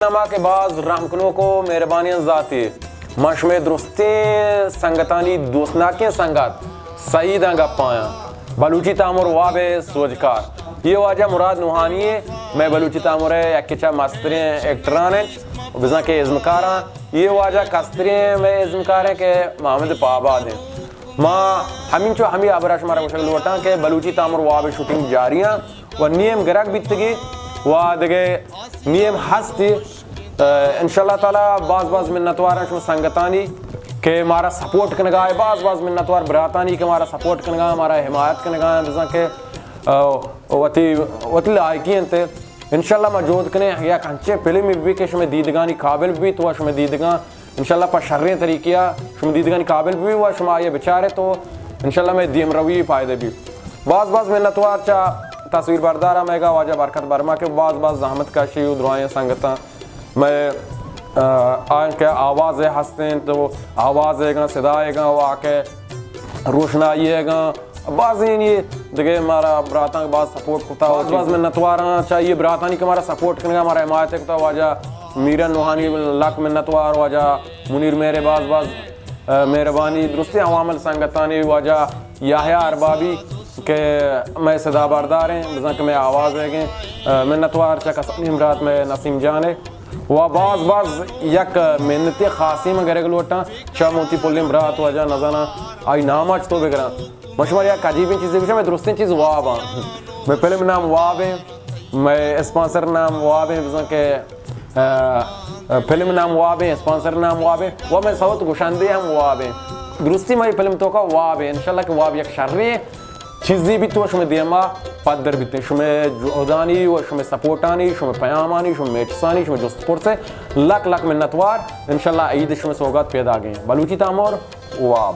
نما کہ باز رحم کنوک و مہربانیاں ذاتی، من شمئے درستیں سنگتانی دوستناکیں سنگت سعیداں گپ آیاں۔ بلوچی تامر واب ءِ سوجکار، یہ واجہ مراد نوحانی ءِ، مئے بلوچی تامر ءِ یکے چہ مستریں ایکٹران انت و بزاں کہ ازمکاراں۔ یہ واجہ کستریں مئے ازمکار انت کہ محمد پاباد انت۔ ما ہمینچو ہمے ہبرا شمارا گوشگ لوٹاں کہ بلوچی تامر واب ءِ شوٹنگ جاری آں و نیم گرگ بیتگی و دگہ نیم ہستی۔ انشاءاللہ تعالی باز باز منتواراں شما سنگتانی کہ مارا سپورٹ کنگا ہے، باز باز منتوار براتانی کہ مارا سپورٹ کنگا، مارا حمایت کنگا، بزاں کہ وتی وتی لائقی انت۔ انشاءاللہ ما جہد کنیں یک انچیں فلم بھی کہ شما دیدگانی قابل بیت و شما دیدگاں انشاءاللہ پہ شریں طریقے ءَ شما دیدگانی قابل بہ بی و شما آئی ءَ بچارے تو انشاءاللہ مئے دیم روی فائدہ بی۔ باز باز منتوار چہ تصویر بردار ءَ مئیگا واجہ برکت برما کہ باز باز زحمت کشی و درائیں سنگتاں مئے، آ، آنکہ آواز ءِ ہستیں تو آواز ءِ گاں، صدا ءِ گاں و آکہ روشنائی ءِ گاں بازیں یہ دگہ مارا براتاں باز سپورٹ کتا، باز باز منتواراں چہ یہ براتانی کہ مارا سپورٹ کنگا، مارا حمایت کتا۔ واجہ میرن نوحانی لک منتوار، واجہ منیر مہر باز باز، آ، مہربانی درستیں عوامل سنگتانی، واجہ یحییٰ اربابی کہ مئے صدا بردار ہیں، بزاں کہ مئے آواز ہے گے، آ، منتوار چہ کسانی برات مئے نسیم جان ہے۔ و باز باز یک منت خاصی من گرگ لوٹاں چہ موتی پلیں برات واجہ نزاناں آئی نام اچ تو بگراں۔ من شمارا یک عجیبیں چیزے گوشاں، مئے درستیں چیز واب آں۔ مئے فلم نام واب ایں، مئے اسپانسر نام واب ایں، بزاں کہ، آ، آ، فلم نام واب ایں، اسپانسر نام واب ایں، و مئے صوت گشندے ہم واب ایں۔ درستی مئے فلم توکا واب ایں، انشاءاللہ کہ واب یک شریں چیزے بیت و شمئے دیما پدر بیت۔ شمئے جہدانی و شمئے سپورٹانی، شمئے پیامانی، شمئے میٹسانی، شمئے جست پرسے لک لک منتوار۔ انشاءاللہ عید شمئے سوگات پیداگیں۔ بلوچی تامر واب۔